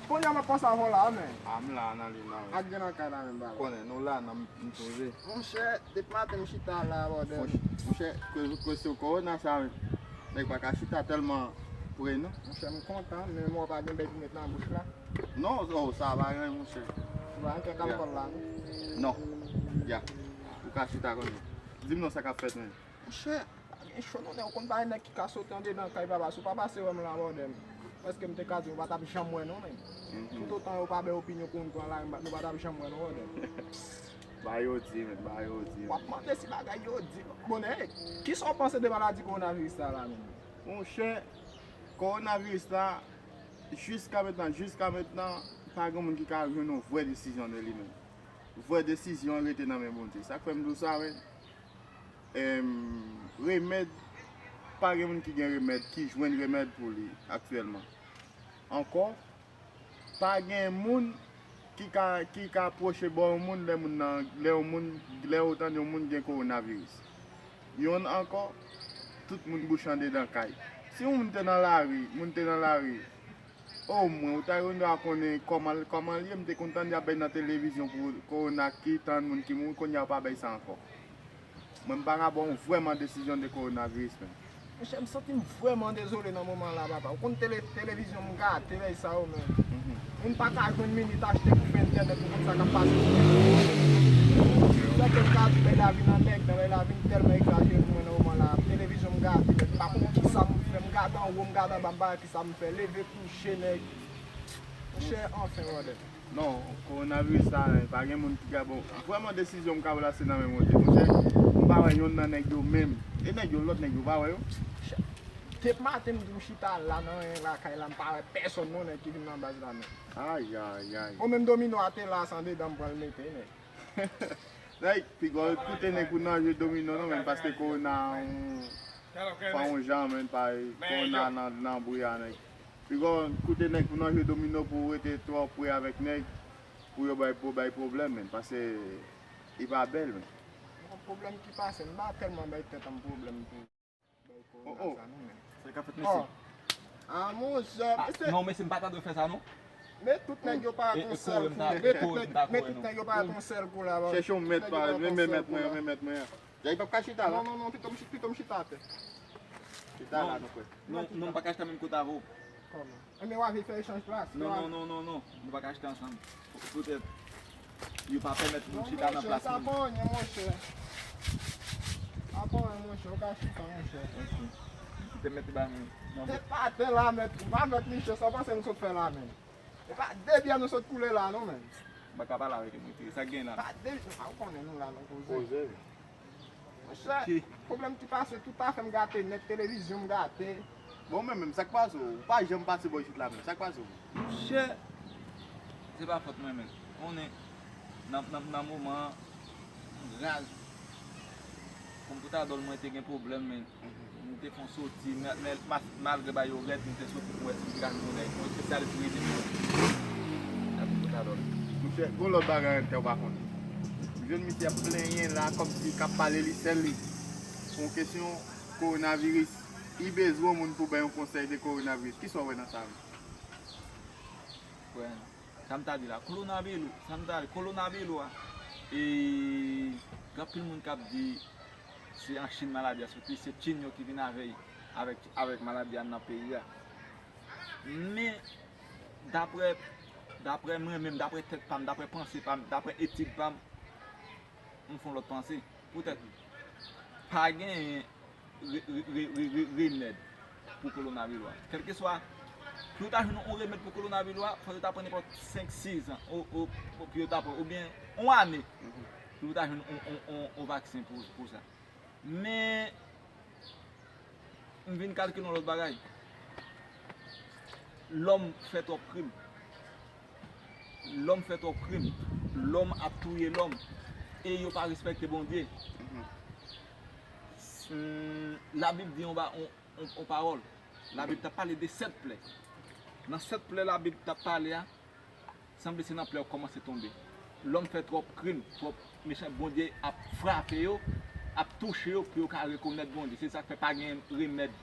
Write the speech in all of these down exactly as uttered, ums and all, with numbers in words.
Kounye a m ap panse avè w la, men. A, m la nan li nan. Ak gen nan kay la menm, baba. Konnen nou la nan m sonje. Monchè, depi maten m chita la, bòdè. Monchè, ke- kesyon kowona sa, nèg pa ka chita tèlman pre, non. Monchè, m kontan, men mwen pa gen bèy pou met nan bouch la. Non, oh, sa pa gen, monchè. Ou pa gen kèk alkòl la, non? Non. Ya. Ou ka chita konnen. Di m non sa k ap fèt, men. Monchè, pa gen cho non, nèg, ou konn pa gen nèg ki ka soti andedan kay papa, si w pa pase wè m la, bòdè. Prèske m te ka di, ou pa t ap janm wè non, men. Toutotan yo pa bay opinyon pou nou pran la, nou pa t ap janm wè non, bòdè. Ba yo di, men, ba yo di. W ap mande si bagay yo di. Bon, nèg, kisa w panse de maladi kowonaviris sa la, menm? Monchè, kowonaviris la, jiska mentnan, jiska mentnan, pa gen moun ki ka jwenn yon vrè desizyon de li menm. Vrè desizyon an rete nan men Bondye. Sa k fè m di w sa, men, em, remèd, pa gen moun ki gen remèd, ki jwenn remèd pou li aktyèlman. Ankò, pa gen moun ki ka, ki ka pwoche bò yon moun lè moun nan, lè yon moun, lè yo tande yon moun gen kowonaviris. Yonn ankò, tout moun bouch andedan kay. Si yon moun te nan lari, moun te nan lari, omwen ou ta gen dwa konnen kòman, kòman l ye, m te konn tande y ap bay nan televizyon pou kowona ki tann moun ki mouri, kounye a yo pa bay sa ankò. Mwen m pa ka ba w vrèman desizyon de kowonaviris, men. Monchè, m santi m vrèman dezole nan moman la, papa. Ou konn tele, televizyon m gate lè sa yo, men. Moun pa ka jwenn minit achte pou fè entènèt, ou konn sa k ap pase sou rezo. Sa ke m ka di, bagay la vin an nèg, bagay la vin tèlman egzajere pou mwen nan moman la. Televizyon m gate, men m pa konn kisa pou m fè. M gade anwo, m gade anba, m pa wè kisa pou m fè. Leve, kouche, nèg. Monchè, anfen, brother. Non, kowonaviris sa, pa gen moun ki ka bon. Vrèman, desizyon m ka ba w la se nan men Bondye. Monchè, m pa wè yonn nan nèg yo menm. E nèg yo, lòt nèg yo, pa wè yo? Depi maten m di w chita la nan ren lakay la, m pa wè pèsonn non nèg ki vin nan baz la menm. Ayayay. Ou menm domino a te la san dedan m pral mete nèg. Nèg, piga w koute nèg pou nan jwe domino non, men paske kowona yon, fè yon jan, men pa kowona nan, nan bri a, nèg. Piga w koute nèg pou nan jwe domino pou w rete twò pre avèk nèg, pou yo bay, pou bay pwoblèm, men, paske li pa bèl, men. Yon pwoblèm ki pase, m pa tèlman bay tèt an pwoblèm pou bay kowona sa non, men. Sa k ap fèt, mesye? Ah, monchè, mesye. Non, mesye, m pa ta dwe fè sa, non. Men tout nèg yo pa yon sèl kou. Men tout nèg, men tout nèg yo pa yon sèl kou la. Chèche yon mèt pa, men, men mèt mwen, men mèt mwen. Jay pap ka chita la. Non, non, non, pito m chi-, pito m chita atè. Chita la, nou kwè. Non, non, m pa ka chita menm kote avè w. Kòman? Enben, w a vin fè echanj plas. Non, non, non, non, non. Nou pa ka chita ansanm. Poutèt yo pa pèmèt moun chita nan plas mwen. Sa pa anyen, monchè. Sa pa anyen, monchè. Ou ka chita, monchè. Kite mèt ba mwen. Se pa atè la, mèt. Ou pa mèt, monchè. Sa w panse m sot fè la, menm? E pa de byè nou sot koule la, non, menm. M pa ka pale avèk ou, monchè. Sa k gen la? Pa de, a, ou konnen nou la, nou poze. Poze. Monchè, pwoblèm ki pase, tout afè m gate nèt, televizyon m gate. Bon, men menm, sa k pase w? Ou pa janm pase bò isit la menm. Sa k pase w? Monchè, se pa fòt mwen menm. Konnen, nan, nan, nan moman an, m raz. Kòm pou ta dòl mwen te gen pwoblèm, men. M te fè yon soti, men, men, mas-, malgre bagay yo rèd, m te soti pou wè si m te ka jwenn yon nèg, yon espesyalis pou ede m. Sa pou ta dòl. Monchè, gon lòt bagay ankò w pa konnen. M jwenn misye ap plenyen la, kòmsi k ap pale li sèl li. Pou yon kesyon kowonaviris, li bezwen yon moun pou bay yon konsèy de kowonaviris. Kisa w wè nan sa menm? Wè, sa m ta di la, kolonabilo, sa m ta di, kolonabilo a, e, gen anpil moun k ap di se an Chin maladi a soti, se Chin yo ki vin avè, avèk, avèk maladi a nan peyi a. Men, daprè, daprè mwen menm, daprè tèt pa m, daprè panse pa m, daprè etid pa m, m fè yon lòt panse. Poutèt, pa gen re-, re-, re-, re-, re-, remèd pou kolonavilo a. Kèlkeswa, pou yo ta jwenn yon remèd pou kolonavilo a, fò yo ta pran nenpòt senk, sis an, o, o, pou yo ta pran, oubyen yon ane, pou yo ta jwenn yon, yon, yon, yon vaksen pou, pou sa. Men, m vin kalkile yon lòt bagay. Lòm fè twòp krim. Lòm fè twòp krim. Lòm ap touye lòm. E yo pa respekte Bondye. Hmm, Labib di yon, ba, yon, yon, yon pawòl. Labib t ap pale de sèt plè. Nan sèt plè Labib t ap pale a, sanble se nan plè yo kòmanse tonbe. Lòm fè twòp krim, twòp mechan, Bondye ap frape yo, ap touche yo pou yo ka rekonèt Bondye. Se sa k fè pa gen remèd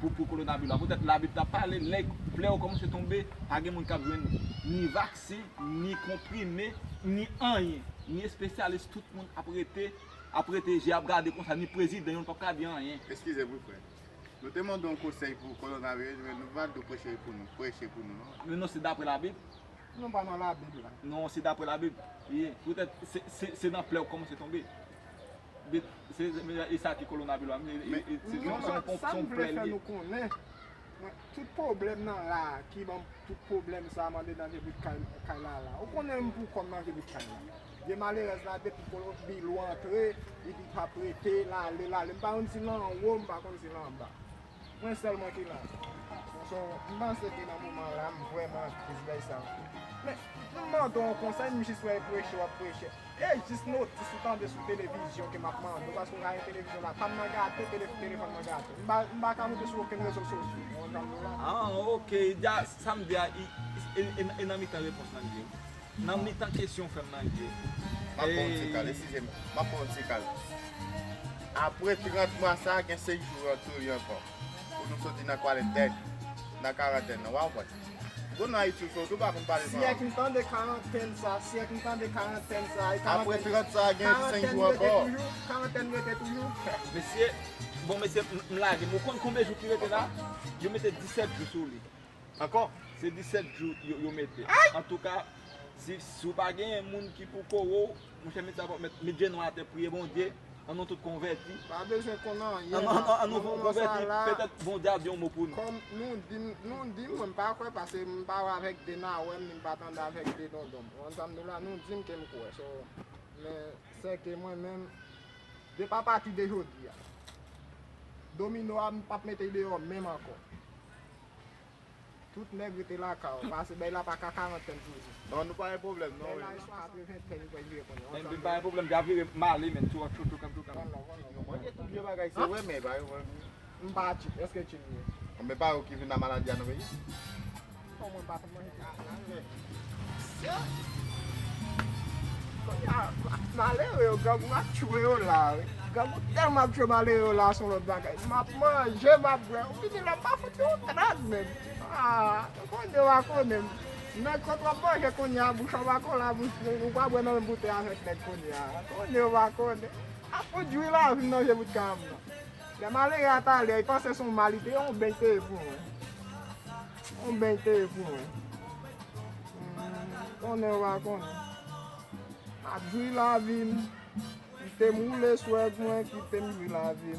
pou, pou kowonaviris la. Poutèt Labib t ap pale, lè plè yo kòmanse tonbe, pa gen moun k ap jwenn ni vaksen, ni konprime, ni anyen, ni espesyalis, tout moun ap rete, ap rete je ap gade konsa, ni prezidan yo, nou p ap ka di anyen. Eskize m wi, frè. Nou te mande yon konsèy pou kowonaviris, men nou pa di w preche pou nou, preche pou nou, non. Men non, se dapre Labib. Nou pa nan Labib la. Non, se dapre Labib. Ye, poutèt se, se, se nan plè yo kòmanse tonbe. Se, se, e sa ki kowonaviris la, e, e, se, se, se yon, se yon plè li ye. Sa m vle fè nou konnen, mwen, tout pwoblèm nan la, ki ban m tout pwoblèm sa, m andedan je bout kay, kay la la. Ou konnen m pou kò m nan je bout kay la. Je malerèz la, depi Kolonbi lou antre, epi p ap rete, l ale, l ale. M pa konn si l anwo, m pa konn si l anba. Mwen sèlman ki la. So, m panse ke nan moman la, m vrèman tris bagay sa. Men, m mande w yon konsèy, m jis wè e preche w ap preche. E jis notis ou tande sou televizyon ke m ap mande w, paske w ka gen televizyon la, pa m nan gate, tele-, telefòn mwen gate. M pa, m pa ka moute sou okenn rezo sosyo, ou konprann la? Ah, ok. Dja, sa m di a, i, i, e, e, e nan mitan repons lan m di w. Nan mitan kesyon frè m nan ye. M ap pran yon ti kal, eskize m, m ap pran yon ti kal. Apre trant mwa sa a, gen senk jou an tou li ankò. Pou nou soti nan kwarantèn, nan karantèn nan, w a konprann. Bon, nan Ayiti, ou tou pa konn pale. Syèk m tande karantèn sa, syèk m tande karantèn sa, e karantèn, apre trant sa a, gen senk jou ankò. Karantèn rete toujou, karantèn rete toujou. Mesye, bon, mesye, m, m lage m. Ou konn konbyen jou ki rete la? Yo mete disèt jou sou li. Ankò? Se disèt jou yo, yo mete. Antouka, si, si w pa genyen moun ki pou kore w, monchè, met sa, met, met jenou atè, priye Bondye, ann nou tout konvèti. Pa bezwen konn anyen. Ann, ann, ann nou konvèti, petèt Bondye a di yon mo pou nou. Kòm nou di m, nou di m, mwen m pa kwè, paske m pa wè avèk de n a wè m, ni m pa tande avèk de dondon m. Ou konn sa m di w la, nou di m ke m kwè. So, men, sèke mwen menm, depi apati de jodi a, domino a, m p ap mete l deyò menm ankò. Tout nèg rete lakay yo, paske bèy la pa ka karantèn toujou. Non, nou pa gen pwoblèm, non. Bèy la, wi, e swa katreventèn, li pral vire kounye a. Men, men pa gen pwoblèm, dja vire m ale, men, tou, tou, tou, kanm, tou, kanm. Bon, non, bon, non. Mwen gen tout vye bagay, se vre, men pa gen pwoblèm. M pa tchip, èske tchip m ye? Men pa yo ki vin nan maladi a nan peyi? Bon, mwen pa t manje. Kounye a, malere yo, grangou ap tchwe yo la, wi. Grangou tèlman ap tchwe malere yo la, se yon lòt bagay. M ap manje, m ap bwè. Ou vini la, m pa fout yon trant menm. Ah, konnen w a konnen m. Nèg kont w ap manje kounye a, bouch w a pa kole a bouch, ou pa bwè nan menm boutèy avèk nèg kounye a. Konnen w a konnen. Ap fout jwi lavi m nan je bout kay m nan. Lè malere a t ale, li panse se yon mal li te ye, yon beny te ye pou mwen. Yon beny te ye pou mwen. Hmm, konnen w a konnen. M ap jwi lavi m. Kite m woule swèg mwen, kite m jwi lavi m.